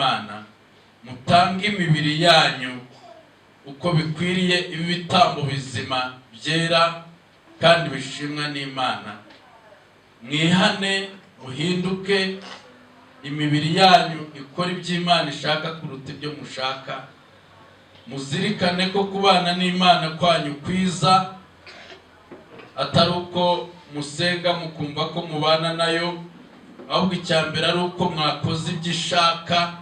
n'Imana, mutange imibiri yanyu uko bikwiriye, ibi bitambo bizima byera kandi bishimwa n'Imana. Mwihane, muhinduke, imibiri yanyu ikora iby'Imana ishaka kuruta ibyo mushaka. Muzirikane ko kubana n'Imana kwanyu kwiza atari uko musenga mukumva ko mubana nayo, ahubwo icya mbere ari uko mwakoze ibyo ishaka,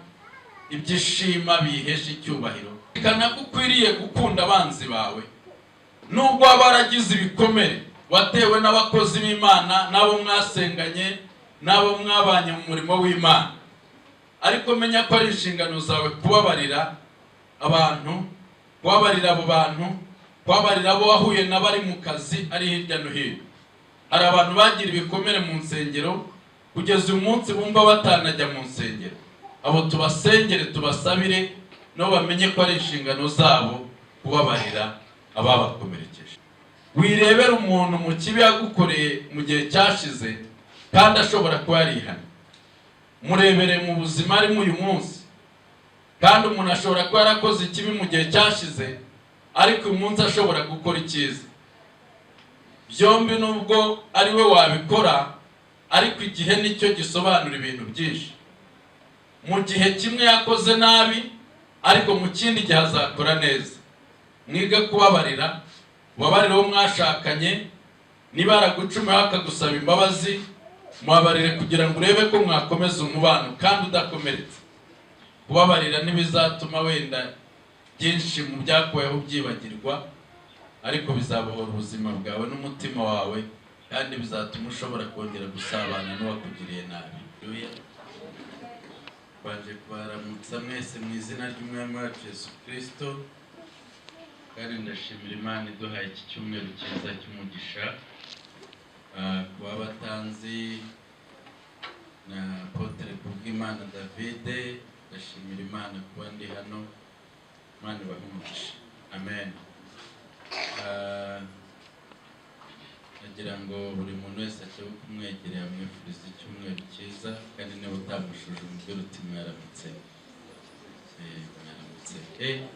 ibyo ishima bihesha icyubahiro. Zirikana ko ukwiriye gukunda abanzi bawe, nubwo waba waragize ibikomere watewe n'abakozi b'Imana, n'abo mwasenganye, n'abo mwabanye mu murimo w'Imana, ariko menya ko ari inshingano zawe kubabarira abantu, kubabarira abo bantu, kubabarira abo wahuye nabo ari mu kazi, ari hirya no hino. Hari abantu bagira ibikomere mu nsengero, kugeza uyu munsi bumva batanajya mu nsengero. Abo tubasengere, tubasabire, nabo bamenye ko ari inshingano zabo kubabarira ababakomerekeje. Wirebera umuntu mu kibi yagukoreye mu gihe cyashize kandi ashobora kuba yarihannye. Murebere mu buzima arimo uyu munsi. Kandi umuntu ashobora kuba yarakoze ikibi mu gihe cyashize, ariko uyu munsi ashobora gukora icyiza. Byombi nubwo ari we wabikora, ariko igihe nicyo gisobanura ibintu byinshi. Mu gihe kimwe yakoze nabi, ariko mu kindi gihe azakora neza. Mwige kubabarira, ubabarire uwo mwashakanye. Niba yaragucumuyeho akagusaba imbabazi, mubabarire kugira ngo urebe ko mwakomeza umubano kandi udakomeretse. Kubabarira ntibizatuma wenda byinshi mu byakubayeho byibagirwa, ariko bizabohora ubuzima bwawe n'umutima wawe, kandi bizatuma ushobora kongera gusabana n'uwakugiriye nabi. Baje kubaramutsa mwese mu izina ry'Umwami wacu Yesu Kirisito, kandi ndashimira Imana iduhaye iki cyumweru cyiza cy'umugisha. Kuba batanzi na Apôtre Kubwimana David, ndashimira Imana kuba ndi hano. Imana ibahe umugisha, amen. Nagira ngo buri muntu wese akebuke umwegereye, amwifuriza icyumweru cyiza, kandi niba utamushuje umubwire uti mwaramutse. Mwaramutse.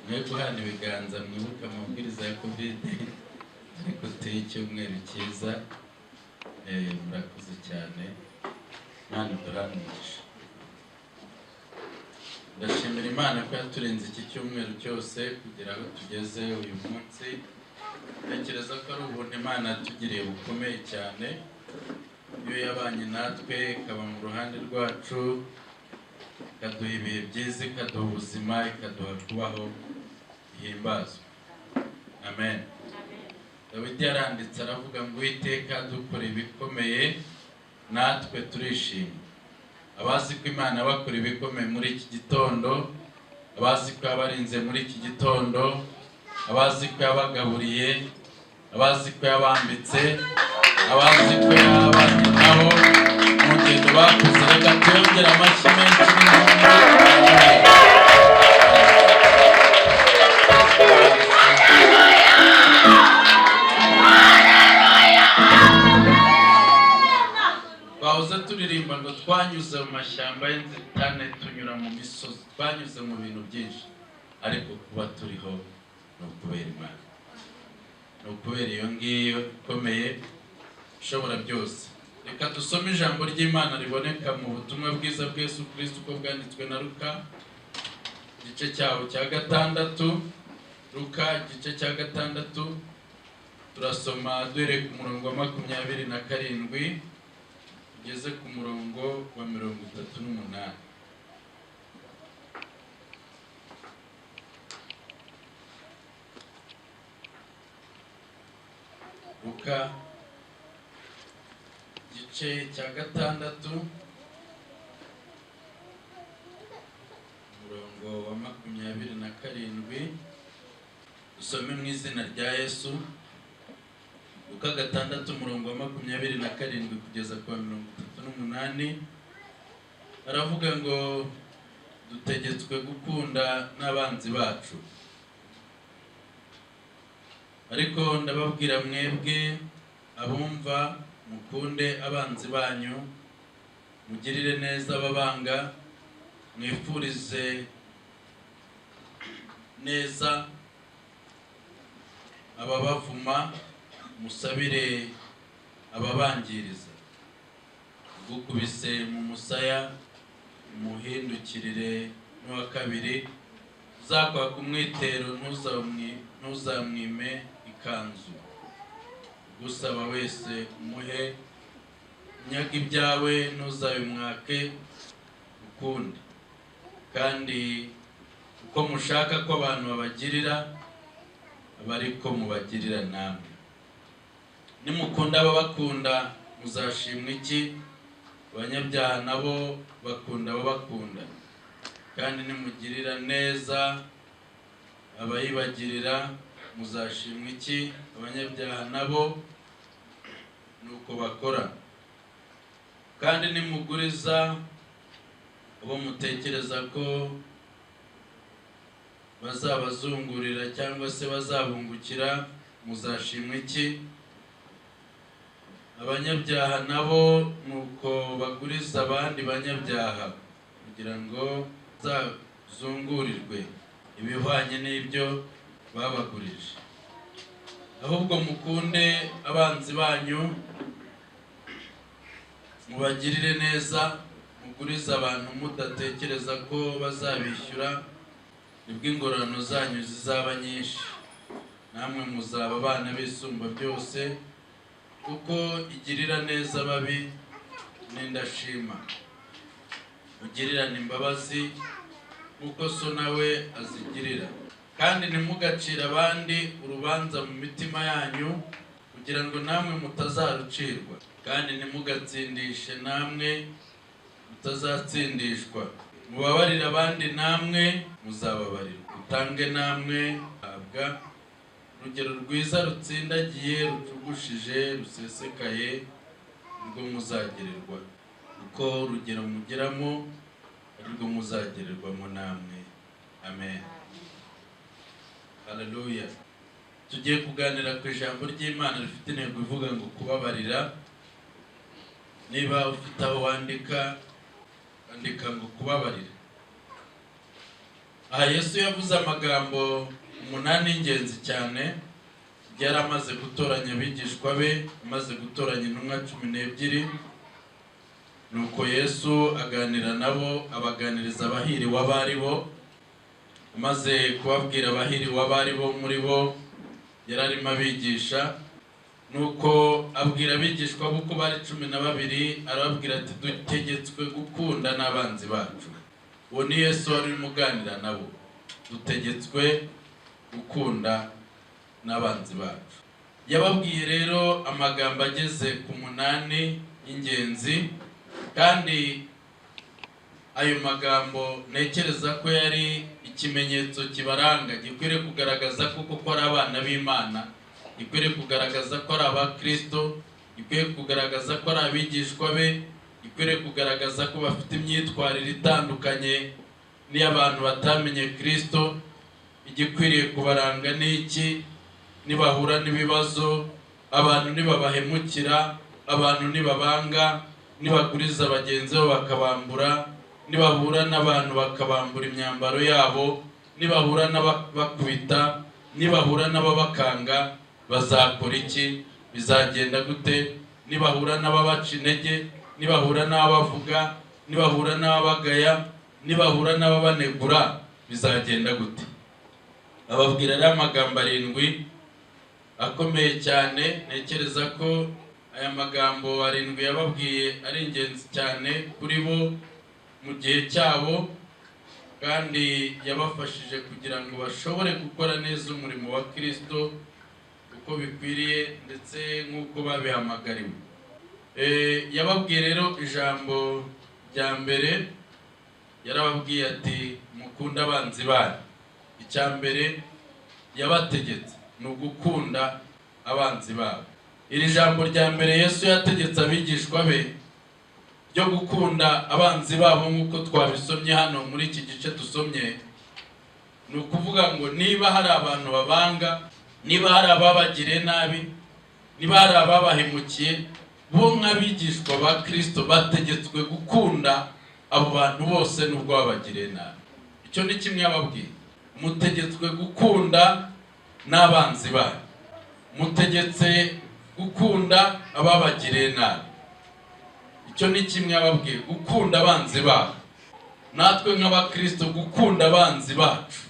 Mwe guhana ibiganza, mwibuke amabwiriza ya COVID, ariko tuye icyumweru cyiza. Murakoze cyane, Imana iduhane umugisha. Ndashimira Imana ko yaturinze iki cyumweru cyose kugera aho tugeze uyu munsi. Ntekereza ko ari ubuntu Imana yatugiriye bukomeye cyane, iyo yabanye natwe, ikaba mu ruhande rwacu, ikaduha ibihe byiza, ikaduha ubuzima, ikaduha kubaho. Ihimbazwe, amen. Dawidi yaranditse aravuga ngo: "Uwiteka dukora ibikomeye, natwe turishima." Abazi ko Imana bakora ibikomeye muri iki gitondo, abazi ko yabarinze muri iki gitondo, abazi ko yabagaburiye, abazi ko yabambitse, abazi ko yabanye nabo mu ngendo bakoze, reka tuyongere amashyi menshi n'impundu. Twahoze turirimba ngo twanyuze mu mashyamba y'inzitane, tunyura mu misozi, twanyuze mu bintu byinshi, ariko kuba turiho ni ukubera Imana, ni ukubera iyo ngiyo ikomeye ishobora byose. Reka dusome ijambo ry'Imana riboneka mu butumwa bwiza bwa Yesu Kristo uko bwanditswe na Luka, igice cyaho cya 6. Luka igice cya 6, turasoma duhereye ku murongo wa 27 tugeze ku murongo wa 38. Luka igice cya 6, umurongo wa 27, dusome mu izina rya Yesu. Luka 6, umurongo wa 27 kugeza ku wa 38, aravuga ngo: "Dutegetswe gukunda n'abanzi bacu. Ariko ndababwira mwebwe abumva, mukunde abanzi banyu, mugirire neza ababanga, Mwifurize neza ababavuma, musabire ababangiriza. Ugukubise mu musaya umuhindukirire n'uwa kabiri, uzakwaka umwitero ntuzamwime ikanzu. Ugusaba wese umuhe, unyaga ibyawe ntuzabimwake ukundi. Kandi uko mushaka ko abantu babagirira, abe ariko mubagirira namwe. Nimukunda ababakunda, muzashimwa iki? Abanyabyaha nabo bakunda ababakunda. Kandi nimugirira neza abayibagirira, muzashimwa iki? Abanyabyaha nabo nuko bakora. Kandi nimuguriza abo mutekereza ko bazabazungurira cyangwa se bazabungukira, muzashimwa iki? Abanyabyaha nabo nuko baguriza abandi banyabyaha, kugira ngo bazazungurirwe ibihwanye n'ibyo babagurije. Ahubwo mukunde abanzi banyu, mubagirire neza, mugurize abantu mudatekereza ko bazabishyura, nibwo ingororano zanyu zizaba nyinshi, namwe muzaba abana b'Isumba byose, kuko igirira neza ababi n'indashima. Mugirirane imbabazi nk'uko so nawe azigirira. Kandi ntimugacire abandi urubanza mu mitima yanyu, kugira ngo namwe mutazarucirwa. Kandi ntimugatsindishe, namwe mutazatsindishwa. Mubabarire abandi, namwe muzababarirwa. Mutange, namwe habwa. Urugero rwiza, rutsindagiye, rucugushije, rusesekaye, nirwo muzagererwa, kuko urugero mugeramo arirwo muzagererwamo namwe. Amen, haleluya. Tugiye kuganira ku ijambo ry'Imana rifite intego ivuga ngo kubabarira. Niba ufite aho wandika, andika ngo kubabarira. Aha Yesu yavuze amagambo 8 y'ingenzi cyane. Yari amaze gutoranya abigishwa be, amaze gutoranya intumwa 12. Nuko Yesu aganira nabo, abaganiriza abahiriwe abo ari bo. Amaze kubabwira abahiriwe abo ari bo muri bo, yari arimo abigisha. Nuko abwira abigishwa be uko bari 12, arababwira ati: "Dutegetswe gukunda n'abanzi bacu." Uwo ni Yesu wari urimo uganira nabo. Dutegetswe gukunda n'abanzi bacu. Yababwiye rero amagambo ageze ku 8 y'ingenzi, kandi ayo magambo ntekereza ko yari ikimenyetso kibaranga, gikwiriye kugaragaza koko ko ari abana b'Imana, gikwiriye kugaragaza ko ari abakristo, gikwiriye kugaragaza ko ari abigishwa be, gikwiriye kugaragaza ko bafite imyitwarire itandukanye n'iy'abantu batamenye Kristo. Igikwiriye kubaranga ni iki? Nibahura n'ibibazo, abantu nibabahemukira, abantu nibabanga, nibaguriza bagenzi babo bakabambura, nibahura n'abantu bakabambura imyambaro yabo, nibahura n'ababakubita, nibahura n'ababakanga, bazakora iki? Bizagenda gute? Nibahura n'ababaca intege, nibahura n'ababavuga, nibahura n'ababagaya, nibahura n'ababanegura, bizagenda gute? Ababwira rero amagambo 7 akomeye cyane. Ntekereza ko aya magambo 7 yababwiye ari ingenzi cyane kuri bo mu gihe cyabo, kandi yabafashije kugira ngo bashobore gukora neza umurimo wa Kristo uko bikwiriye, ndetse nk'uko babihamagariwe. Yababwiye rero ijambo rya mbere, yarababwiye ati: "Mukunde abanzi banyu." Icya mbere yabategetse ni ugukunda abanzi babo. Iri jambo rya mbere Yesu yategetse abigishwa be ryo gukunda abanzi babo, nk'uko twabisomye hano muri iki gice dusomye, ni ukuvuga ngo niba hari abantu babanga, niba hari ababagiriye nabi, niba hari ababahemukiye, bo nk'abigishwa ba Kristo bategetswe gukunda Abo bantu bose nubwo babagiriye nabi. Icyo ni kimwe yababwiye: mutegetswe gukunda n'abanzi banyu, mutegetse gukunda ababagiriye nabi. Icyo ni kimwe yababwiye, gukunda abanzi babo. Natwe nk'abakristo, gukunda abanzi bacu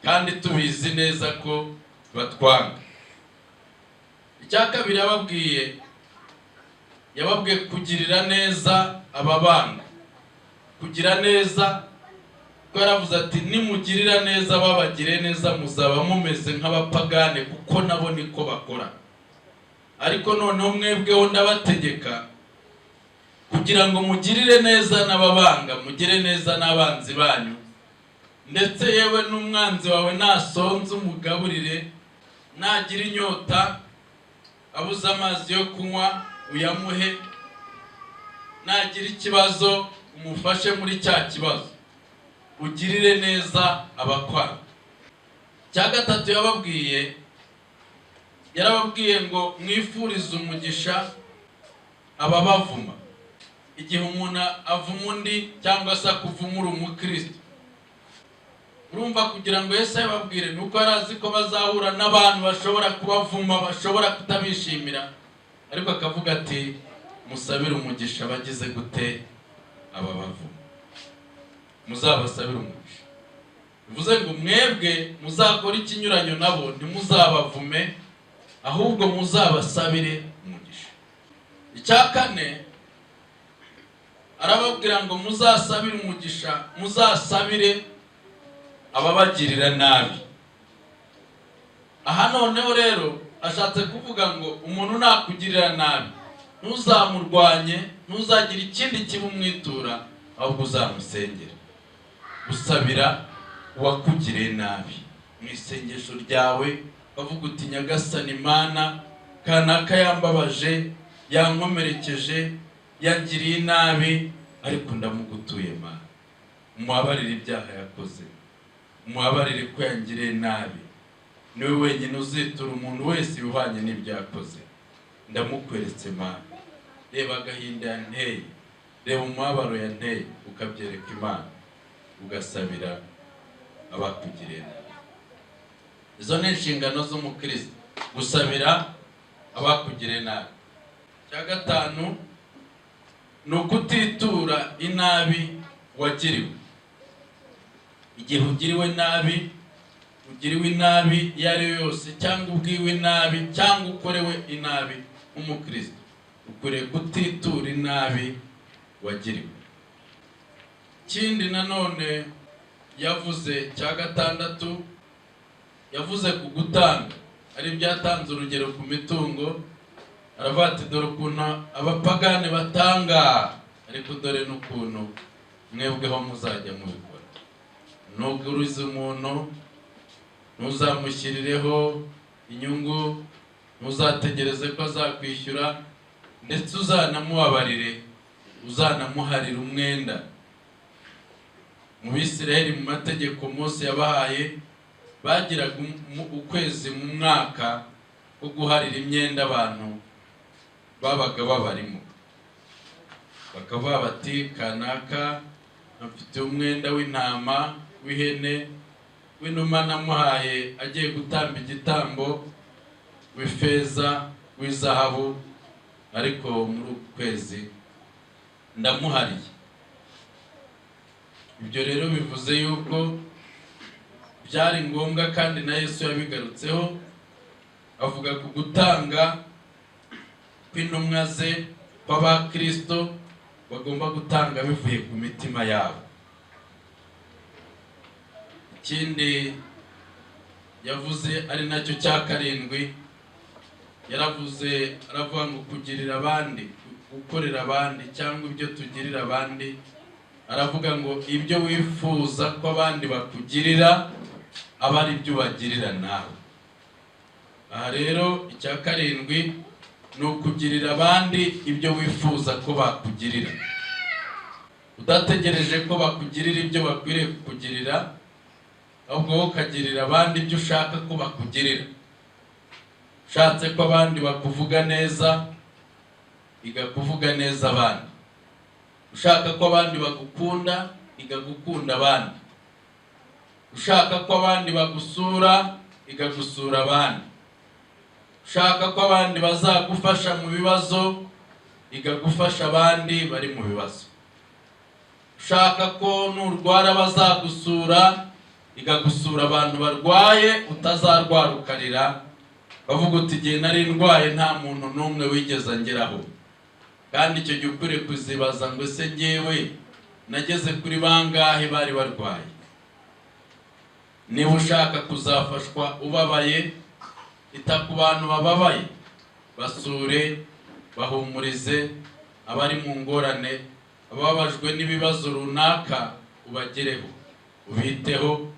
kandi tubizi neza ko batwanga. Icya kabiri yababwiye, yababwiye kugirira neza ababanga. Kugira neza, ko yaravuze ati: "Nimugirira neza babagire neza, muzaba mumeze nk'abapagane, kuko nabo niko bakora. Ariko noneho mwebweho ndabategeka kugira ngo mugirire neza n'ababanga, mugire neza n'abanzi banyu, ndetse yewe n'umwanzi wawe nasonze umugaburire, nagira inyota abuze amazi yo kunywa uyamuhe, nagira ikibazo umufashe muri cya kibazo, ugirire neza abakwanga." Icya gatatu yababwiye, yarababwiye ngo mwifurize umugisha ababavuma. Igihe umuntu avuma undi cyangwa se akuvumura umukristo, urumva kugira ngo Yesu ababwire ni uko yari azi ko bazahura n'abantu bashobora kubavuma, bashobora kutabishimira, ariko akavuga ati: "Musabire umugisha abagize gute? Ababavuma, muzabasabire umugisha." Bivuze ngo mwebwe muzakora ikinyuranyo nabo, ntimuzabavume, ahubwo muzabasabire umugisha. Icya kane, arababwira ngo muzasabire umugisha, muzasabire ababagirira nabi. Aha noneho rero ashatse kuvuga ngo umuntu nakugirira nabi ntuzamurwanye, ntuzagire ikindi kibi umwitura, ahubwo uzamusengera. Gusabira uwakugiriye nabi mu isengesho ryawe, ukavuga uti: "Nyagasani Imana, kanaka yambabaje, yankomerekeje, yangiriye nabi, ariko ndamugutuye Mana, umubabarire ibyaha yakoze, umubabarire ko yangiriye nabi. Niwe wenyine uzitura umuntu wese ibihwanye n'ibyo yakoze. Ndamukweretse Mana, reba agahinda yanteye, reba umubabaro yanteye." Ukabyereka Imana, ugasabira abakugiriye nabi. Izo ni inshingano z'umukristo, gusabira abakugiriye nabi. Icya gatanu ni ukutitura inabi wagiriwe. Igihe ugiriwe nabi, ugiriwe inabi iyo ari yo yose, cyangwa ubwiwe inabi, cyangwa ukorewe inabi, nk'umukristo ukwiriye kutitura inabi wagiriwe. Ikindi nanone yavuze cya gatandatu, yavuze ku gutanga, ari byatanze urugero ku mitungo. Aravuga ati: "Dore ukuntu abapagani batanga, ariko dore n'ukuntu mwebweho muzajya mubikora. Nuguriza umuntu ntuzamushyirireho inyungu, ntuzategereze ko azakwishyura, ndetse uzanamubabarire, uzanamuharira umwenda." Mu Bisiraheli, mu mategeko Mose yabahaye, bagiraga ukwezi mu mwaka wo guharira imyenda abantu babaga babarimo. Bakavuga bati: "Kanaka amfitiye umwenda w'intama, w'ihene, w'inuma namuhaye agiye gutamba igitambo, w'ifeza, w'izahabu, ariko muri uku kwezi ndamuhariye." Ibyo rero bivuze yuko byari ngombwa, kandi na Yesu yabigarutseho, avuga ku gutanga kw'intumwa ze, kw'abakristo bagomba gutanga bivuye ku mitima yabo. Ikindi yavuze, ari nacyo cya karindwi, yaravuze, aravuga ngo kugirira abandi, gukorera abandi, cyangwa ibyo tugirira abandi. Aravuga ngo ibyo wifuza ko abandi bakugirira aba ari byo ubagirira nawe. Aha rero icya karindwi ni ukugirira abandi ibyo wifuza ko bakugirira, udategereje ko bakugirira ibyo bakwiriye kukugirira, ahubwo wowe ukagirira abandi ibyo ushaka ko bakugirira. Ushatse ko abandi bakuvuga neza, iga kuvuga neza abandi. Ushaka ko abandi bagukunda, iga gukunda abandi. Ushaka ko abandi bagusura, iga gusura abandi. Ushaka ko abandi bazagufasha mu bibazo, iga gufasha abandi bari mu bibazo. Ushaka ko nurwara bazagusura, iga gusura abantu barwaye, utazarwara ukarira bavuga uti: "Igihe nari ndwaye nta muntu n'umwe wigeze angeraho." Kandi icyo gihe ukwiriye kuzibaza ngo: "Ese ngewe nageze kuri bangahe bari barwaye?" Niba ushaka kuzafashwa ubabaye, ita ku bantu bababaye, basure, bahumurize. Abari mu ngorane, ababajwe n'ibibazo runaka, ubagereho, ubiteho.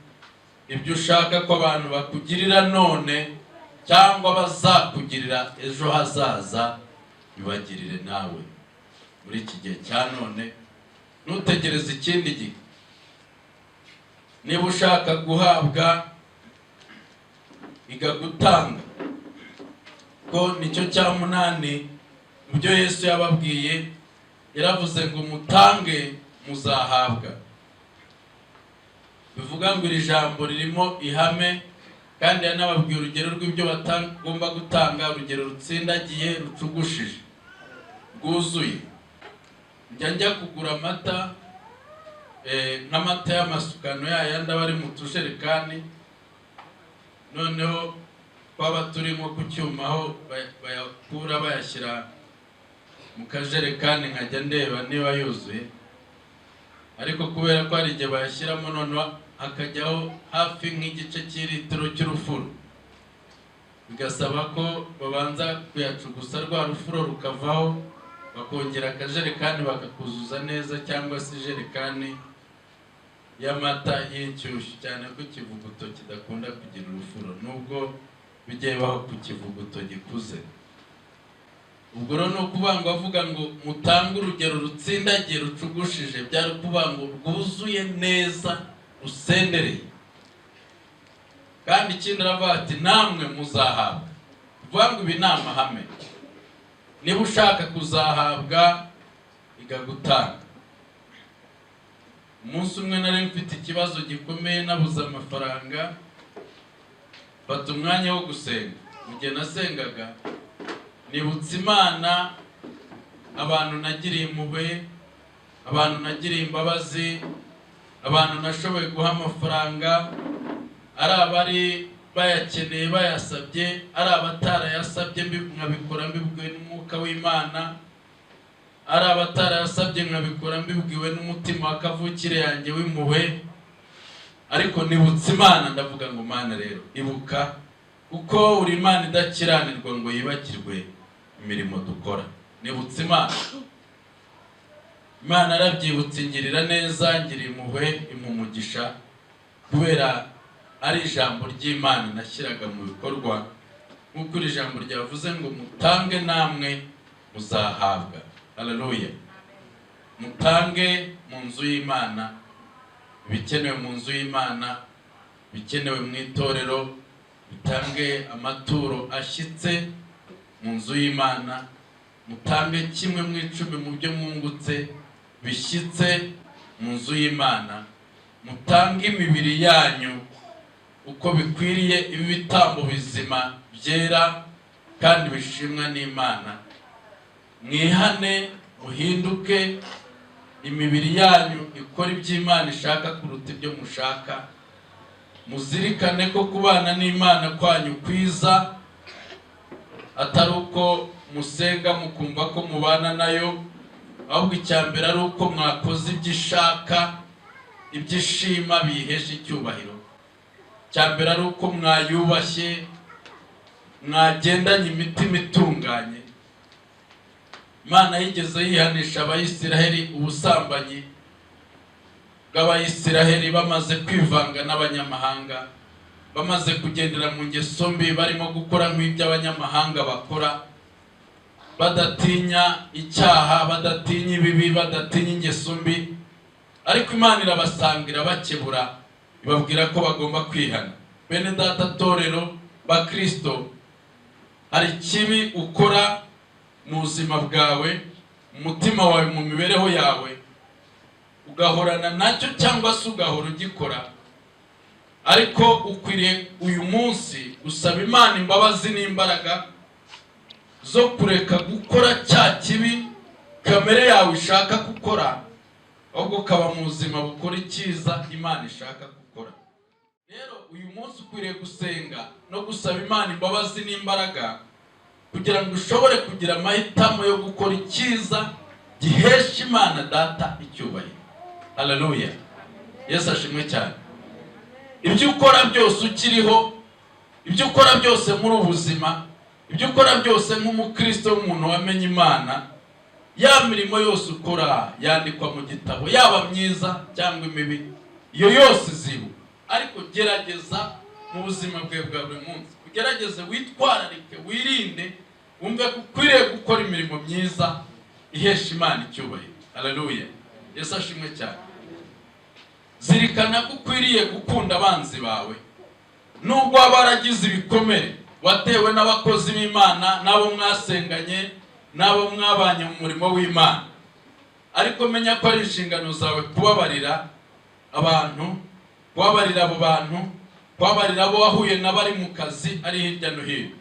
Ibyo ushaka ko abantu bakugirira none cyangwa bazakugirira ejo hazaza, bibagirire nawe muri iki gihe cya none, ntutegereze ikindi gihe. Niba ushaka guhabwa, iga gutanga, ko nicyo cya munani mu byo Yesu yababwiye. Yaravuze ngo: "Mutange, muzahabwa." Bivuga ngo iri jambo ririmo ihame, kandi yanababwiye urugero rw'ibyo bagomba gutanga, urugero rutsindagiye, rucugushije, rwuzuye. Njya kugura amata, nk'amata y'amasukano yayandi aba ari mu tujerekani, noneho twaba turi nko ku cyuma aho bayakura bayashyira mu kajerekani, nkajya ndeba niba yuzuye. Ariko kubera ko hari igihe bayashyiramo noneho hakajyaho hafi nk'igice cy'ilitiro cy'urufuro, bigasaba ko babanza kuyacugusa rwa rufuro rukavaho, bakongera akajerekani bakakuzuza neza, cyangwa se ijerekani y'amata y'inshyushyu, cyane ko ikivuguto kidakunda kugira urufuro, nubwo bijya bibaho ku kivuguto gikuze. Ubwo rero ni ukuvuga ngo avuga ngo mutange urugero rutsindagiye, rucugushije, byari ukuvuga ngo rwuzuye neza, rusendereye. Kandi ikindi aravuga ati: "Namwe muzahabwa." Kuvuga ngo ibi ni amahame. Niba ushaka kuzahabwa, iga gutanga. Umunsi umwe nari mfite ikibazo gikomeye, nabuze amafaranga, mfata umwanya wo gusenga. Mu gihe nasengaga, nibutse Imana abantu nagiriye impuhwe, abantu nagiriye imbabazi, abantu nashoboye guha amafaranga, ari abari bayakeneye bayasabye, ari abatarayasabye, nkabikora mbibwiwe n'Umwuka w'Imana, ari abatarayasabye nkabikora mbibwiwe n'umutima wa kavukire yanjye w'impuhwe. Ariko nibutse Imana, ndavuga ngo: "Mana rero, ibuka, kuko uri Imana idakiranirwa ngo yibagirwe imirimo dukora." Nibutse Imana, Imana yarabyibutse, ingirira neza, ngira impuhwe, impa umugisha, kubera ari ijambo ry'Imana nashyiraga mu bikorwa, nk'uko iri jambo ryavuze ngo: "Mutange, namwe muzahabwa." Haleluya! Mutange mu nzu y'Imana, ibikenewe mu nzu y'Imana, ibikenewe mu itorero. Mutange amaturo ashyitse mu nzu y'Imana, mutange kimwe mu icumi mu byo mwungutse bishyitse mu nzu y'Imana. Mutange imibiri yanyu uko bikwiriye, ibi bitambo bizima, byera kandi bishimwa n'Imana. Mwihane, muhinduke, imibiri yanyu ikora ibyo Imana ishaka kuruta ibyo mushaka. Muzirikane ko kubana n'Imana kwanyu kwiza atari uko musenga mukumva ko mubana nayo, ahubwo icya mbere ari uko mwakoze ibyo ishaka, ibyo ishima, biyihesha icyubahiro. Icya mbere ari uko mwayubashye, mwagendanye imitima itunganye. Imana yigeze yihanisha Abayisiraheli ubusambanyi bw'Abayisiraheli bamaze kwivanga n'abanyamahanga, bamaze kugendera mu ngeso mbi, barimo gukora nk'ibyo abanyamahanga bakora, badatinya icyaha, badatinya ibibi, badatinya ingeso mbi. Ariko Imana irabasanga, irabakebura, ibabwira ko bagomba kwihana. Bene Data, torero, Bakristo, hari ikibi ukora mu buzima bwawe, mu mutima wawe, mu mibereho yawe. Ugahorana nacyo cyangwa se ugahora ugikora, ariko ukwiriye uyu munsi gusaba Imana imbabazi n'imbaraga zo kureka gukora cya kibi kamere yawe ishaka gukora, ahubwo ukaba mu buzima bukora icyiza Imana ishaka gukora. Rero uyu munsi ukwiriye gusenga no gusaba Imana imbabazi n'imbaraga kugira ngo ushobore kugira amahitamo yo gukora icyiza gihesha Imana Data icyubahiro. Haleluya! Yesu ashimwe cyane. Ibyo ukora byose ukiriho, ibyo ukora byose muri ubu buzima, ibyo ukora byose nk'umukristo w'umuntu wamenye Imana, ya mirimo yose ukora yandikwa mu gitabo, yaba myiza cyangwa imibi, iyo yose izibuka. Ariko gerageza mu buzima bwawe bwa buri munsi, ugerageze witwararike, wirinde, wumve ko ukwiriye gukora imirimo myiza ihesha Imana icyubahiro. Haleluya! Yesu ashimwe cyane. Zirikana ko ukwiriye gukunda abanzi bawe, nubwo waba waragize ibikomere watewe n'abakozi b'Imana, n'abo mwasenganye, n'abo mwabanye mu murimo w'Imana. Ariko menya ko ari inshingano zawe kubabarira abantu, kubabarira abo bantu, kubabarira abo wahuye n'abari mu kazi, ari hirya no hino.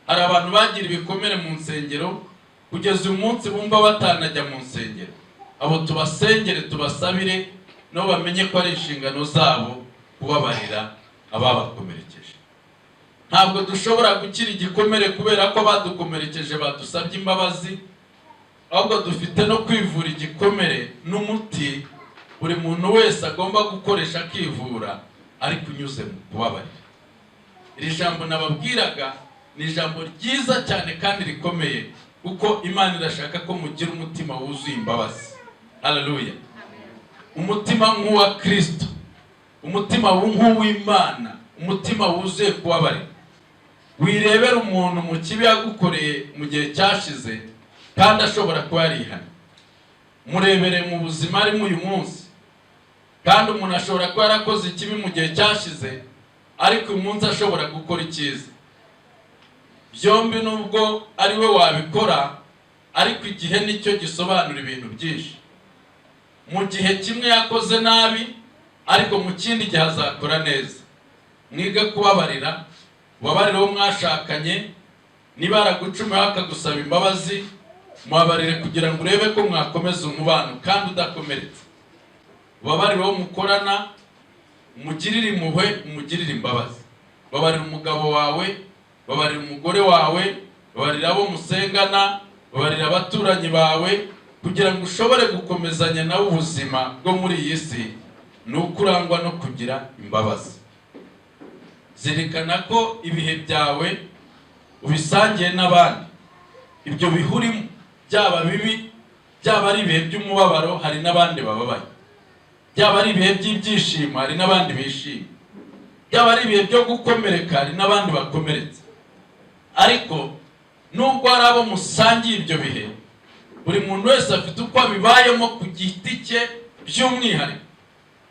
Hari abantu bagira ibikomere mu nsengero, kugeza uyu munsi bumva batanajya mu nsengero. Abo tubasengere, tubasabire, nabo bamenye ko ari inshingano zabo kubabarira ababakomerekeje. Ntabwo dushobora gukira igikomere kubera ko badukomerekeje badusabye imbabazi, ahubwo dufite no kwivura igikomere n'umuti buri muntu wese agomba gukoresha akivura, ariko unyuze mu kubabarira. Iri jambo nababwiraga ni ijambo ryiza cyane kandi rikomeye, kuko Imana irashaka ko mugira umutima wuzuye imbabazi. Haleluya! Umutima nk'uwa Kirisito, umutima nk'uw'Imana, umutima wuzuye kubabarira. Wirebera umuntu mu kibi yagukoreye mu gihe cyashize kandi ashobora kuba yarihannye. Murebere mu buzima arimo uyu munsi. Kandi umuntu ashobora kuba yarakoze ikibi mu gihe cyashize, ariko uyu munsi ashobora gukora icyiza. Byombi nubwo ari we wabikora, ariko igihe nicyo gisobanura ibintu byinshi. Mu gihe kimwe yakoze nabi, ariko mu kindi gihe azakora neza. Mwige kubabarira. Ubabarire uwo mwashakanye. Niba yaragucumuyeho akagusaba imbabazi, mubabarire kugira ngo urebe ko mwakomeza umubano kandi udakomeretse. Ubabarire uwo mukorana, umugirire impuhwe, umugirire imbabazi. Babarira umugabo wawe, babarira umugore wawe, babarira abo musengana, babarira abaturanyi bawe, kugira ngo ushobore gukomezanya nawe ubuzima bwo muri iyi si. Ni uko urangwa no kugira imbabazi. Zirikana ko ibihe byawe ubisangiye n'abandi. Ibyo bihurimo byaba bibi, byaba ari ibihe by'umubabaro, hari n'abandi bababaye. Byaba ari ibihe by'ibyishimo, hari n'abandi bishimye. Byaba ari ibihe byo gukomereka, hari n'abandi bakomeretse. Ariko nubwo hari abo musangiye ibyo bihe, buri muntu wese afite uko abibayemo ku giti cye by'umwihariko,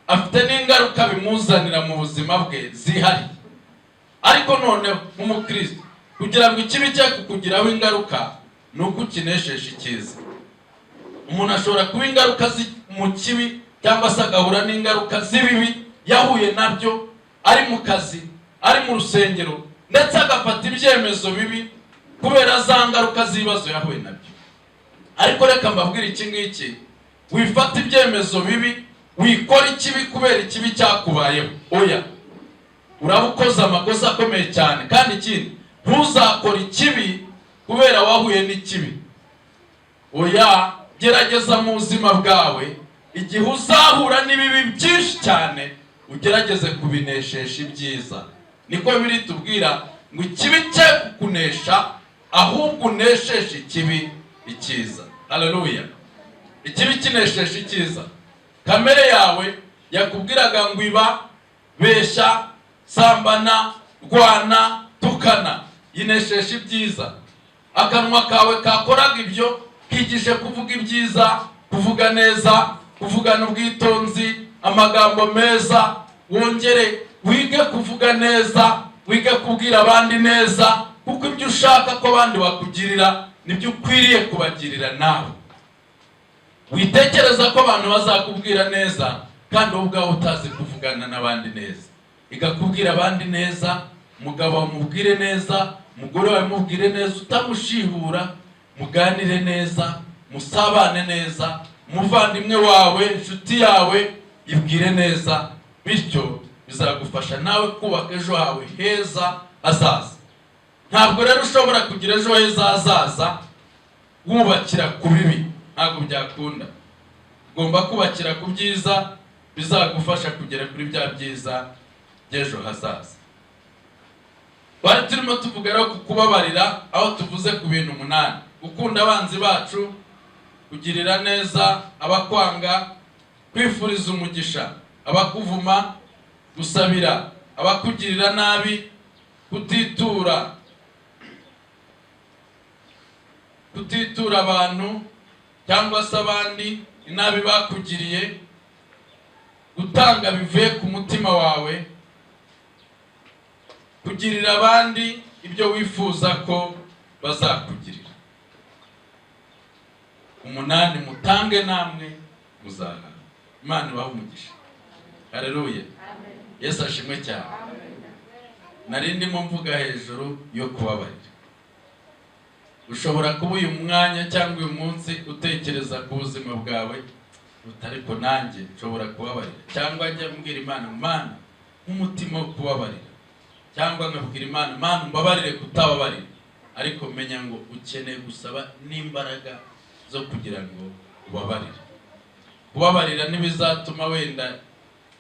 afite n'ingaruka bimuzanira mu buzima bwe zihariye. Ariko noneho nk'umukristo, kugira ngo ikibi cye kukugiraho ingaruka, ni uko ukineshesha icyiza. Umuntu ashobora kuba ingaruka mu kibi, cyangwa se agahura n'ingaruka z'ibibi yahuye nabyo ari mu kazi, ari mu rusengero, ndetse agafata ibyemezo bibi kubera za ngaruka z'ibibazo yahuye nabyo. Ariko reka mbabwire iki ngiki: wifata ibyemezo bibi, wikora ikibi kubera ikibi cyakubayeho. Oya, uraba ukoze amakosa akomeye cyane. Kandi ikindi, ntuzakore ikibi kubera wahuye n'ikibi. Oya, gerageza mu buzima bwawe, igihe uzahura n'ibibi byinshi cyane, ugerageze kubineshesha ibyiza. Niko biri tubwira ngo ikibi cye kukunesha, ahubwo unesheshe ikibi icyiza. Haleluya! Ikibi kineshesha icyiza. Kamere yawe yakubwiraga ngo iba, beshya, sambana, rwana, tukana, yinesheje ibyiza. Akanwa kawe kakoraga ibyo, kigishe kuvuga ibyiza, kuvuga neza, kuvugana ubwitonzi, amagambo meza. Wongere wige kuvuga neza, wige kubwira abandi neza, kuko ibyo ushaka ko abandi bakugirira nibyo ukwiriye kubagirira nawe. Witekereza ko abantu bazakubwira neza kandi wowe ubwawe utazi kuvugana n'abandi neza. Igakubwira abandi neza, umugabo wawe mubwire neza, umugore wawe mubwire neza, utamushihura, muganire neza, musabane neza, umuvandimwe wawe, inshuti yawe, ibwire neza. Bityo bizagufasha nawe kubaka ejo hawe heza hazaza. Ntabwo rero ushobora kugira ejo heza hazaza wubakira ku bibi, ntabwo byakunda. Ugomba kubakira ku byiza bizagufasha kugera kuri bya byiza by'ejo hazaza. Twari turimo tuvuga rero ku kubabarira, aho tuvuze ku bintu 8: gukunda abanzi bacu, kugirira neza abakwanga, kwifuriza umugisha abakuvuma, gusabira abakugirira nabi, kutitura abantu cyangwa se abandi inabi bakugiriye, gutanga bivuye ku mutima wawe, kugirira abandi ibyo wifuza ko bazakugirira. 8, mutange namwe muzahabwa. Imana ibahe umugisha. Haleluya, Yesu ashimwe cyane. Nari ndimo mvuga hejuru yo kubabarira. Ushobora kuba uyu mwanya cyangwa uyu munsi utekereza ku buzima bwawe, ariko nanjye nshobora kubabarira, cyangwa njya mbwira Imana, Mana, nk'umutima wo kubabarira, cyangwa nkabwira Imana, Mana, umbabarire kutababarira. Ariko menya ngo ukeneye gusaba n'imbaraga zo kugira ngo ubabarire. Kubabarira ntibizatuma wenda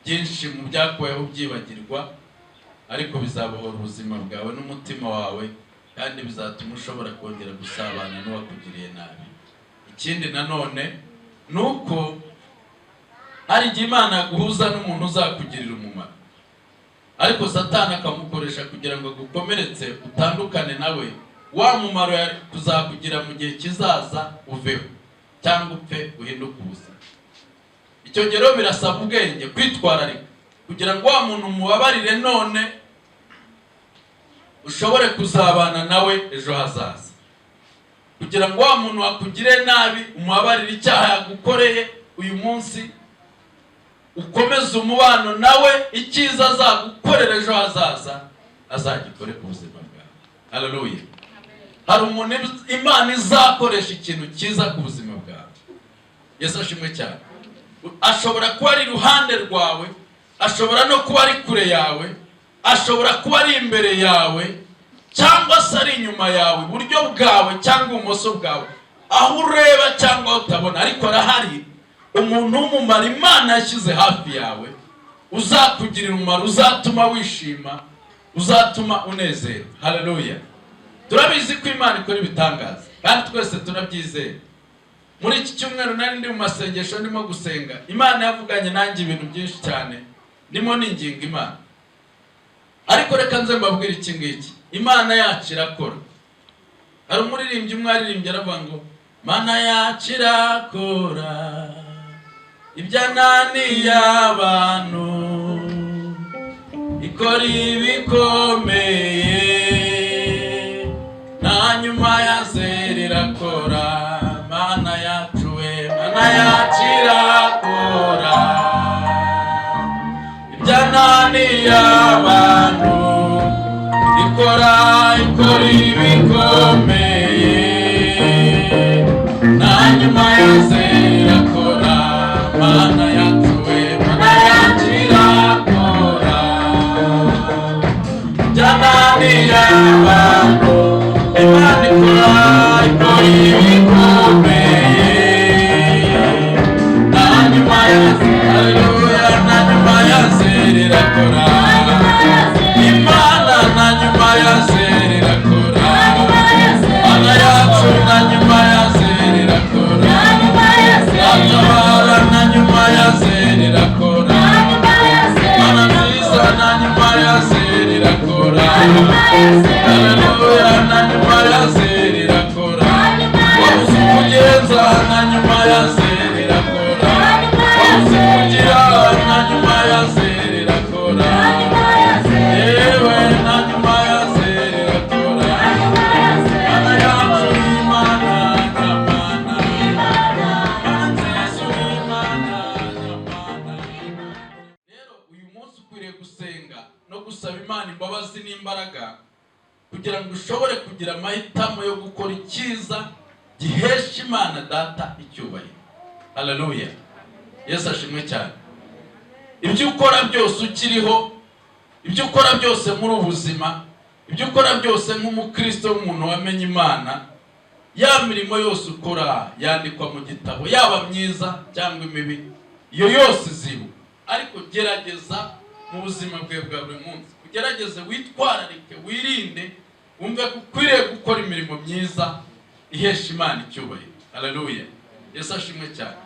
byinshi mu byakubayeho byibagirwa, ariko bizabohora ubuzima bwawe n'umutima wawe, kandi bizatuma ushobora kongera gusabana n'uwakugiriye nabi. Ikindi nanone ni uko hari igihe Imana yaguhuza n'umuntu uzakugirira umumaro, ariko Satani akamukoresha kugira ngo agukomeretse, utandukane nawe, wa mumaro yari kuzakugira mu gihe kizaza uveho, cyangwa upfe uhinduke ubuzima. Icyo gihe rero birasaba ubwenge, kwitwararika, kugira ngo wa muntu mubabarire none, ushobore kuzabana nawe ejo hazaza, kugira ngo wa muntu wakugiriye nabi umubabarire icyaha yagukoreye uyu munsi, ukomeze umubano nawe, icyiza azagukorera ejo hazaza azagikore ku buzima bwawe. Haleluya. Hari umuntu Imana izakoresha ikintu cyiza ku buzima bwawe. Yesu ashimwe cyane. Ashobora kuba ari iruhande rwawe, ashobora no kuba ari kure yawe, ashobora kuba ari imbere yawe cyangwa se ari inyuma yawe, iburyo bwawe cyangwa ibumoso bwawe, aho ureba cyangwa aho utabona, ariko arahari. Umuntu w'umumaro Imana yashyize hafi yawe, uzakugirira umumaro, uzatuma wishima, uzatuma unezerwa. Haleluya. Turabizi ko Imana ikora ibitangaza kandi twese turabyizera. Muri iki cyumweru nari ndi mu masengesho, ndimo gusenga, Imana yavuganye nanjye ibintu byinshi cyane, ndimo ninginga Imana. Ariko reka nze mbabwire iki ngiki: Imana yacu irakora. Hari umuririmbyi umwe aririmbye aravuga ngo Mana yacu irakora ibyananiye abantu, ikora ibikomeye, na nyuma ya zero irakora. Mana yacu we, Mana yacu irakora ibyananiye abantu, ikora ibikomeye, na nyuma ya zero irakora. Mana yacu we, Mana yacu irakora ibyananiye abantu, Imana ikora ibikomeye, na nyuma ya, haleluya, na nyuma ya zero irakora. Imana na nyuma ya zero irakora. Mana yacu na nyuma ya zero irakora. Atabara, na nyuma ya zero irakora. Mana nziza, na nyuma ya zero irakora. Haleluya, na nyuma ya zero irakora. Wabuze ukugenza, na nyuma ya zero irakora. Wabuze kugira, na nyuma ya zero irakora. Yewe, na nyuma ya zero irakora. Mana yacu, Imana nyamana, Mana nziza. Imana imbabazi n'imbaraga kugira ngo ushobore kugira amahitamo yo gukora icyiza gihesha Imana Data icyubahiro. Haleluya! Yesu ashimwe cyane. Ibyo ukora byose ukiriho, ibyo ukora byose muri ubu buzima, ibyo ukora byose nk'umukristo w'umuntu wamenye Imana, ya mirimo yose ukora yandikwa mu gitabo, yaba myiza cyangwa imibi, iyo yose izibuka. Ariko gerageza mu buzima bwawe bwa buri munsi, ugerageze witwararike, wirinde, wumve ko ukwiriye gukora imirimo myiza ihesha Imana icyubahiro. Haleluya! Yesu ashimwe cyane.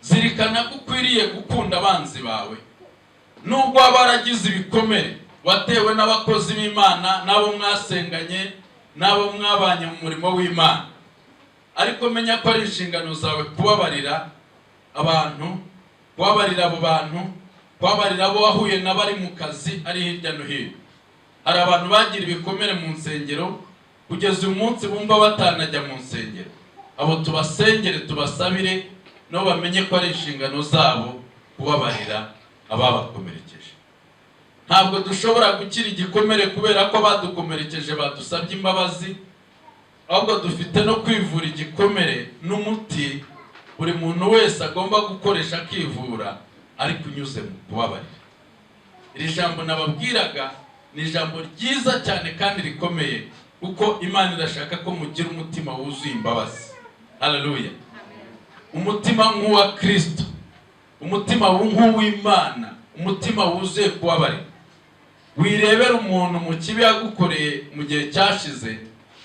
Zirikana ko ukwiriye gukunda abanzi bawe, nubwo waba waragize ibikomere watewe n'abakozi b'Imana, n'abo mwasenganye, n'abo mwabanye mu murimo w'Imana. Ariko menya ko ari inshingano zawe kubabarira abantu, kubabarira abo bantu, kubabarira abo wahuye n'abari mu kazi ari hirya no hino. Hari abantu bagira ibikomere mu nsengero, kugeza uyu munsi bumva batanajya mu nsengero. Abo tubasengere, tubasabire, nabo bamenye ko ari inshingano zabo kubabarira ababakomerekeje. Ntabwo dushobora gukira igikomere kubera ko abadukomerekeje badusabye imbabazi, ahubwo dufite no kwivura igikomere n'umuti buri muntu wese agomba gukoresha akivura, ariko unyuze mu kubabarira. Iri jambo nababwiraga ni ijambo ryiza cyane kandi rikomeye, kuko Imana irashaka ko mugira umutima wuzuye imbabazi. Haleluya! Umutima nk'uwa Kirisito, umutima nk'uw'Imana, umutima wuzuye kubabarira. Wirebera umuntu mu kibi yagukoreye mu gihe cyashize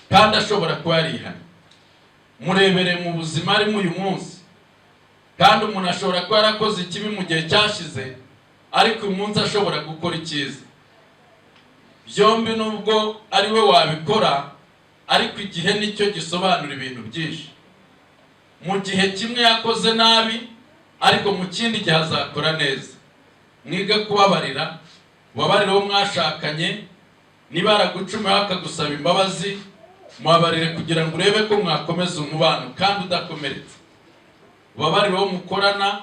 kandi ashobora kuba yarihannye. Murebere mu buzima arimo uyu munsi. Kandi umuntu ashobora kuba yarakoze ikibi mu gihe cyashize, ariko uyu munsi ashobora gukora icyiza. Byombi nubwo ari we wabikora, ariko igihe nicyo gisobanura ibintu byinshi. Mu gihe kimwe yakoze nabi, ariko mu kindi gihe azakora neza. Mwige kubabarira. Ubabarire uwo mwashakanye. Niba yaragucumuyeho akagusaba imbabazi, mubabarire kugira ngo urebe ko mwakomeza umubano kandi udakomeretse. Ubabarire uwo mukorana,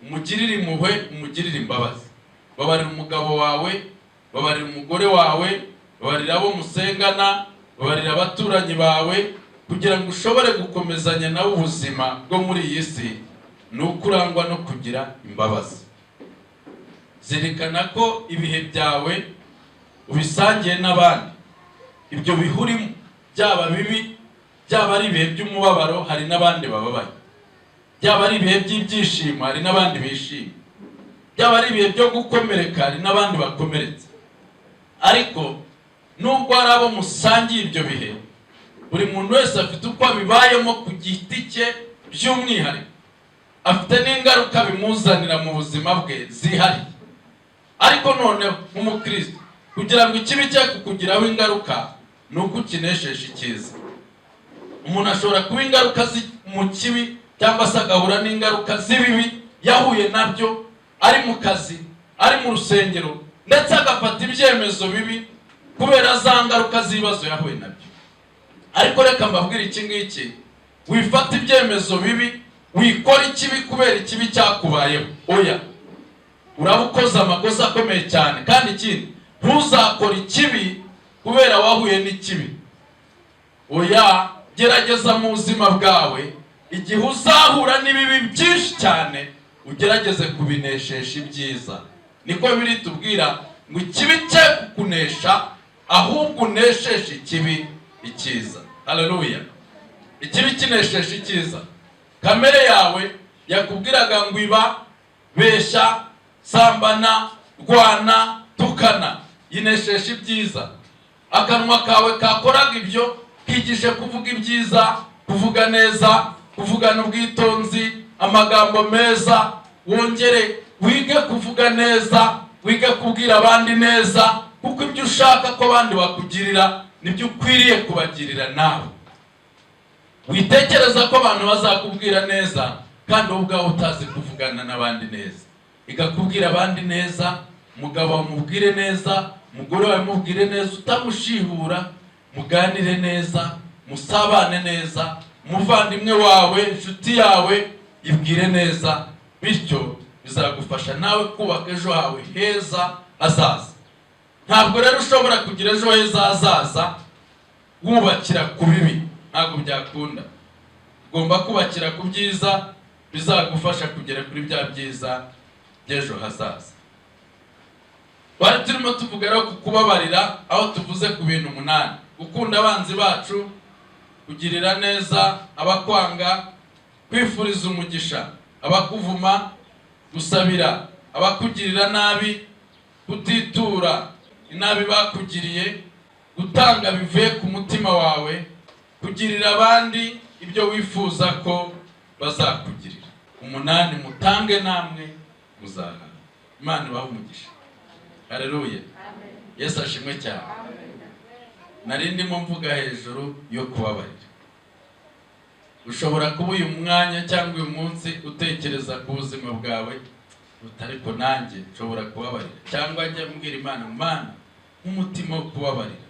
umugirire impuhwe, umugirire imbabazi. Babarira umugabo wawe, babarira umugore wawe, babarira abo musengana, babarira abaturanyi bawe, kugira ngo ushobore gukomezanya nawe ubuzima bwo muri iyi si. Ni uko urangwa no kugira imbabazi. Zirikana ko ibihe byawe ubisangiye n'abandi. Ibyo bihurimo, byaba bibi, byaba ari ibihe by'umubabaro, hari n'abandi bababaye. Byaba ari ibihe by'ibyishimo, hari n'abandi bishimye. Byaba ari ibihe byo gukomereka, hari n'abandi bakomeretse. Ariko nubwo hari abo musangiye ibyo bihe, buri muntu wese afite uko abibayemo ku giti cye by'umwihariko, afite n'ingaruka bimuzanira mu buzima bwe zihariye. Ariko noneho nk'umukristo, kugira ngo ikibi cye kukugiraho ingaruka, ni uko ukineshesha icyiza. Umuntu ashobora kuba ingaruka mu kibi, cyangwa se agahura n'ingaruka z'ibibi yahuye nabyo ari mu kazi, ari mu rusengero, ndetse agafata ibyemezo bibi kubera za ngaruka z'ibibazo yahuye nabyo. Ariko reka mbabwire iki ngiki: wifata ibyemezo bibi, wikora ikibi kubera ikibi cyakubayeho. Oya, uraba ukoze amakosa akomeye cyane. Kandi ikindi, ntuzakore ikibi kubera wahuye n'ikibi. Oya, gerageza mu buzima bwawe, igihe uzahura n'ibibi byinshi cyane, ugerageze kubineshesha ibyiza. Niko biri tubwira ngo ikibi cye kukunesha, ahubwo unesheshe ikibi icyiza. Haleluya! Ikibi kineshesha icyiza. Kamere yawe yakubwiraga ngo iba, beshya, sambana, rwana, tukana, yinesheje ibyiza. Akanwa kawe kakoraga ibyo, kigishe kuvuga ibyiza, kuvuga neza, kuvugana ubwitonzi, amagambo meza. Wongere wige kuvuga neza, wige kubwira abandi neza, kuko ibyo ushaka ko abandi bakugirira nibyo ukwiriye kubagirira nawe. Witekereza ko abantu bazakubwira neza kandi wowe ubwawe utazi kuvugana n'abandi neza. Ikakubwira abandi neza. Umugabo wawe umubwire neza, umugore wawe mubwire neza utamushihura, muganire neza, musabane neza. Umuvandimwe wawe, inshuti yawe, ibwire neza. Bityo bizagufasha nawe kubaka ejo hawe heza hazaza. Ntabwo rero ushobora kugira ejo heza hazaza wubakira ku bibi, ntabwo byakunda. Ugomba kubakira ku byiza bizagufasha kugera kuri bya byiza by'ejo hazaza. Twari turimo tuvuga rero ku kubabarira, aho tuvuze ku bintu 8: gukunda abanzi bacu, kugirira neza abakwanga, kwifuriza umugisha abakuvuma, gusabira abakugirira nabi, kutitura inabi bakugiriye, gutanga bivuye ku mutima wawe, kugirira abandi ibyo wifuza ko bazakugirira. 8, mutange namwe muzahabwa. Imana ibahe umugisha. Haleluya! Yesu ashimwe cyane. Nari ndimo mvuga hejuru yo kubabarira. Ushobora kuba uyu mwanya cyangwa uyu munsi utekereza ku buzima bwawe uti: "Ariko nanjye nshobora kubabarira?" Cyangwa njya mbwira Imana: "Mana, nk'umutima wo kubabarira,"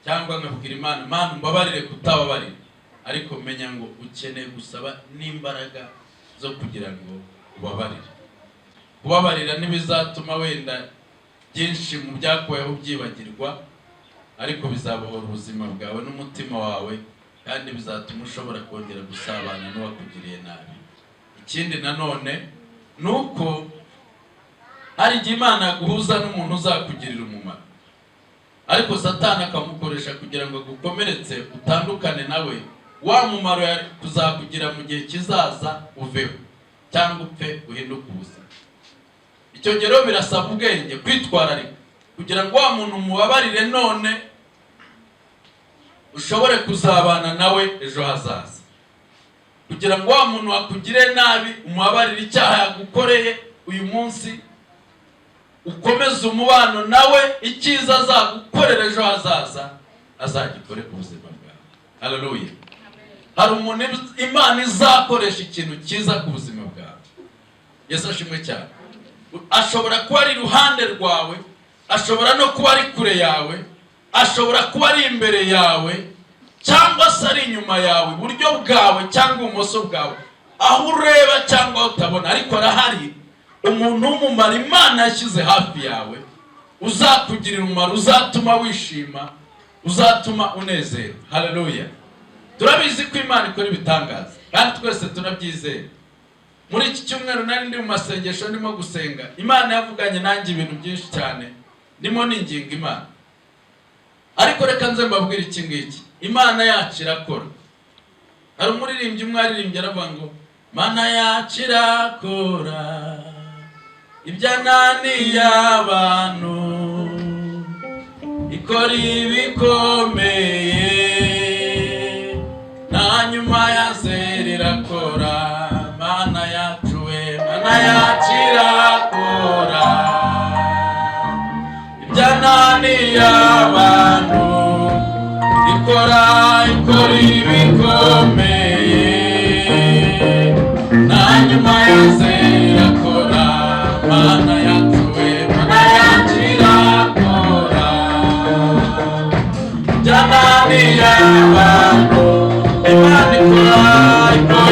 cyangwa nkabwira Imana: "Mana, umbabarire kutababarira." Ariko menya ngo ukeneye gusaba n'imbaraga zo kugira ngo ubabarire. Kubabarira ntibizatuma wenda byinshi mu byakubayeho byibagirwa, ariko bizabohora ubuzima bwawe n'umutima wawe, kandi bizatuma ushobora kongera gusabana n'uwakugiriye nabi. Ikindi nanone ni uko hari igihe Imana yaguhuza n'umuntu uzakugirira umumaro, ariko Satani akamukoresha kugira ngo agukomeretse, utandukane nawe, wa mumaro yari kuzakugira mu gihe kizaza uveho cyangwa upfe uhinduke ubuzima. Icyo gihe rero birasaba ubwenge, kwitwararika, kugira ngo wa muntu umubabarire none, ushobore kuzabana nawe ejo hazaza, kugira ngo wa muntu wakugire nabi umubabarire icyaha yagukoreye uyu munsi, ukomeze umubano nawe, icyiza azagukorera ejo hazaza azagikore ku buzima bwawe. Haleluya! Hari umuntu Imana izakoresha ikintu cyiza ku buzima bwawe. Yesu ashimwe cyane. Ashobora kuba ari iruhande rwawe, ashobora no kuba ari kure yawe, ashobora kuba ari imbere yawe cyangwa se ari inyuma yawe, iburyo bwawe cyangwa ibumoso bwawe, aho ureba cyangwa aho utabona, ariko arahari, umuntu w'umumaro Imana yashyize hafi yawe, uzakugirira umumaro, uzatuma wishima, uzatuma unezerwa. Haleluya! Turabizi ko Imana ikora ibitangaza kandi twese turabyizera. Muri iki cyumweru nari ndi mu masengesho, ndimo gusenga, Imana yavuganye nanjye ibintu byinshi cyane, ndimo ninginga Imana. Ariko reka nze mbabwire iki ngiki: Imana yacu irakora. Hari umuririmbyi umwe aririmbye aravuga ngo: "Mana yacu irakora, ibyananiye abantu ikora ibikomeye, na nyuma ya zero irakora. Mana yacu we, Mana yacu irakora, ibyananiye abantu ikora ibikomeye, na nyuma ya zero irakora. Mana yacu we, Mana yacu irakora, ibyananiye abantu Imana ikora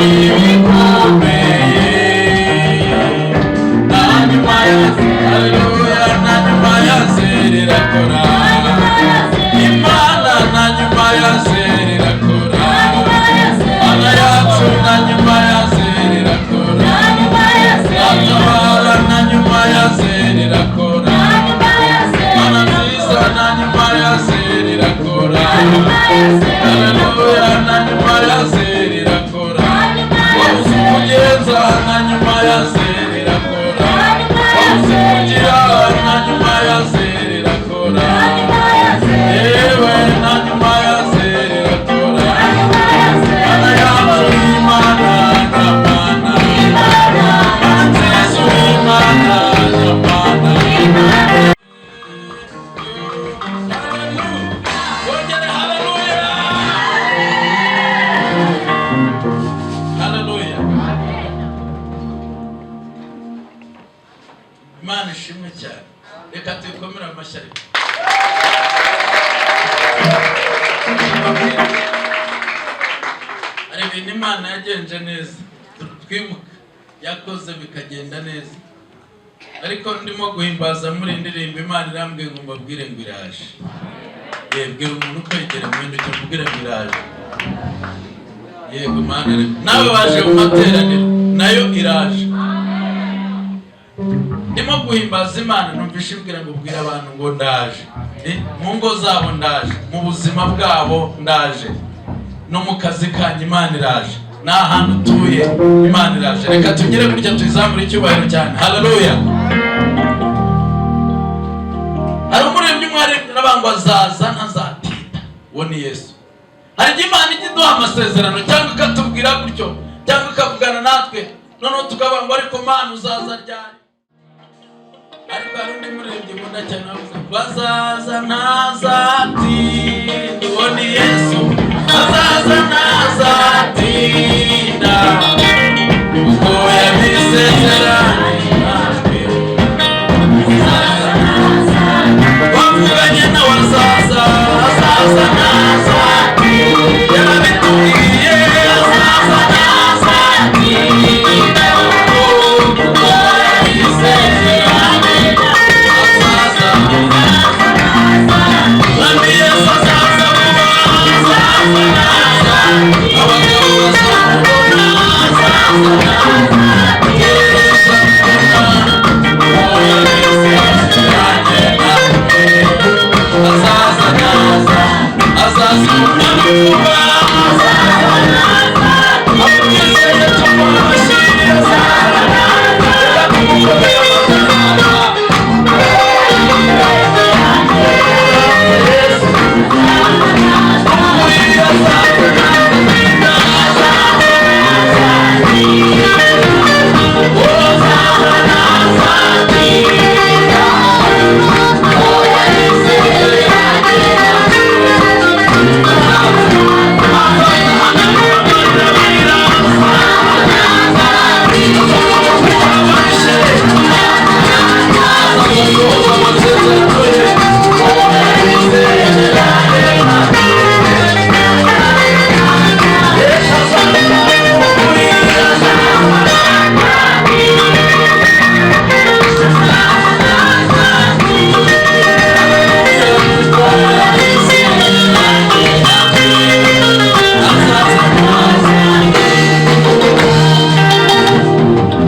ibikomeye, na nyuma ya, haleluya, na nyuma ya zero irakora. Imana na nyuma ya zero irakora. Mana yacu na nyuma ya zero irakora. Atabara, na nyuma ya zero irakora. Mana nziza, na nyuma ya zero irakora. Haleluya, na nyuma ya zero irakora. Wabuze ukugenza, na nyuma ya zero irakora. Wabuze ukugira, na nyuma ya zero irakora. Yewe, na nyuma ya zero irakora. Mana yacu, Imana nyamana, Mana nziza, Imana nyamana. Wongere haleluya, haleluya! Imana ishimwe cyane. Reka tuyikomere amashyi. Ariko hari ibintu Imana yagenje neza, twibuka yakoze bikagenda neza. Ariko ndimo guhimbaza muri iyi ndirimbo, Imana irambwiye ngo mbabwire ngo iraje. Yebwira umuntu ukwegera mwenda icyo mubwire ngo iraje. Yego Mana, nawe waje mu materaniro, nayo iraje. Ndimo guhimbaza Imana, numvishe imbwira ngo bwira abantu ngo ndaje. Mu ngo zabo ndaje, mu buzima bwabo ndaje, no mu kazi kanyu Imana iraje, n'ahantu utuye Imana iraje. Reka tugere gutya tuyizamure icyubahiro cyane. Haleluya! Hari umuririmbyi umwe aravuga ngo azaza ntazatinda, uwo ni Yesu. Hari igihe Imana ijya iduha amasezerano cyangwa ikatubwira gutyo cyangwa ikavugana natwe, noneho tukavuga ngo ariko Mana, uzaza ryari? Ariko hari undi muririmbyi nkunda cyane wavuze ngo azaza ntazatinda, uwo ni Yesu, azaza ntazatinda kuko yabisezeranye natwe. Wavuganye nawe azaza, azaza ntazatinda, yarabitubwiye, azaza ntazatinda kuko yabisezeranye, azaza. Mwami Yesu azaza vuba, azaza naza, abagabo bazamubona, azaza naza, azaza naza, azaza umwami vuba, azaza naza, abamwizeye tumuha amashyi, azaza naza, reka tumukomere amashyi.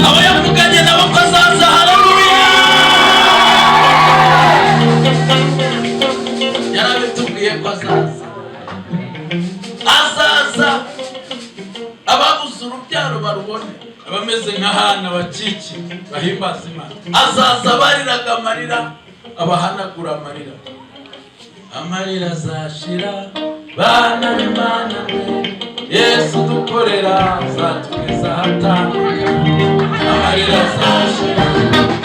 Abo yavuganye nabo ko azaza, haleluya! Yarabitubwiye ko azaza, azaza ababuze urubyaro barubone, abameze nka Hana bakiki bahimbaza Imana. Azaza bariraga amarira abahanagura amarira, amarira azashira. Bana b'Imana mwe, Yesu dukorera azatugeza ahatandukanye. Amarira azashira,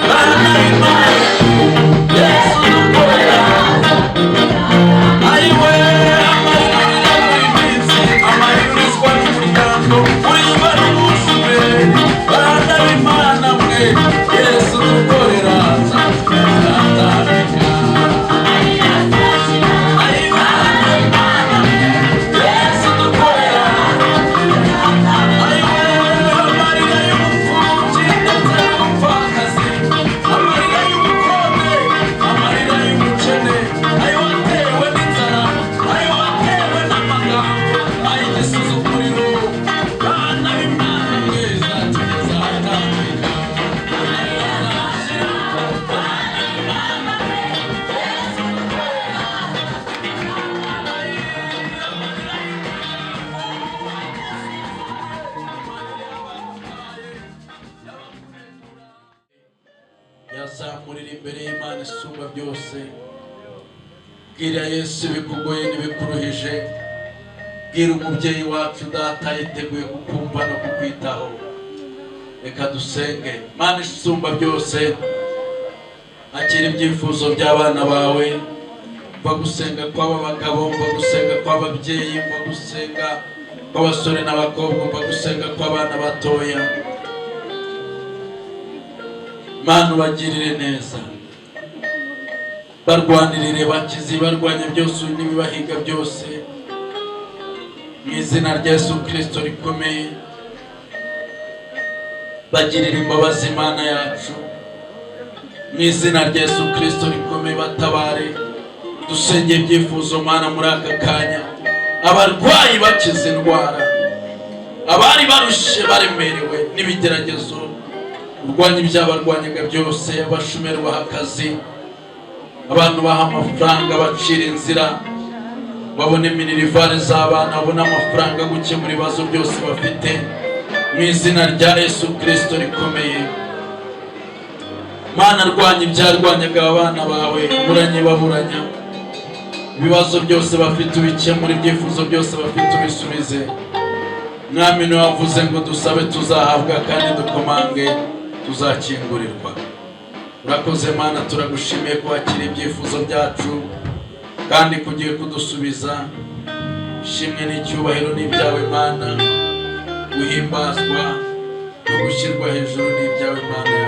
bana b'Imana, Yesu dukorera. Ayiwe, amarira buri minsi, amarira urizwa n'umuryango, urizwa n'ubuzima. Bana b'Imana mwe, Yesu dukorera azatugeza ahatandukanye. Yesu dukorera. Ayiwe, amarira y'ubupfubyi ndetse n'ubupfakazi, amarira y'ubukode, amarira y'ubukene, ayo watewe n'inzara, ayo watewe n'amagambo, ay'igisuzuguriro. Bana b'Imana mwe, zatugeza ahatambika. Amarira azashira, bana b'Imana mwe, Yesu dukorera. Yazamurira imbere y'Imana isumba byose. Bwira Yesu ibikugoye n'ibikuruhije. Bwira umubyeyi wacu data, yiteguye kukumva no kukwitaho. Reka dusenge. Imana isumba byose, akira ibyifuzo by'abana bawe. Mva gusenga kw'aba bagabo, mva gusenga kw'ababyeyi, mva gusenga kw'abasore n'abakobwa, mva gusenga kw'abana batoya. Mana, ubagirire neza, barwanirire, bakize barwanya byose n'ibibahiga byose, mu izina rya Yesu Kirisito rikomeye. Bagirire imbabazi, Imana yacu. Mu izina rya Yesu Kirisito rikomeye, batabare. Dusengeye ibyifuzo, Mana, muri aka kanya: abarwayi bakize indwara, abari barushye baremerewe n'ibigeragezo, urwanya ibyabarwanyaga byose, abashomeri baha akazi, abantu baha amafaranga, bacira inzira, babone minerval z'abana, babone amafaranga yo gukemura ibibazo byose bafite, mu izina rya Yesu Kirisito rikomeye. Mana, rwanya ibyarwanyaga abana bawe, buranye baburanya ibibazo byose bafite, ubikemura, ibyifuzo byose bafite ubisubize. Mwami, niwe wavuze ngo dusabe tuzahabwa, kandi dukomange tuzakingurirwa. Urakoze Mana, turagushimiye kwakira ibyifuzo byacu kandi kugiye kudusubiza. Ishimwe n'icyubahiro n'ibyawe Mana, guhimbazwa no gushyirwa hejuru n'ibyawe Mana.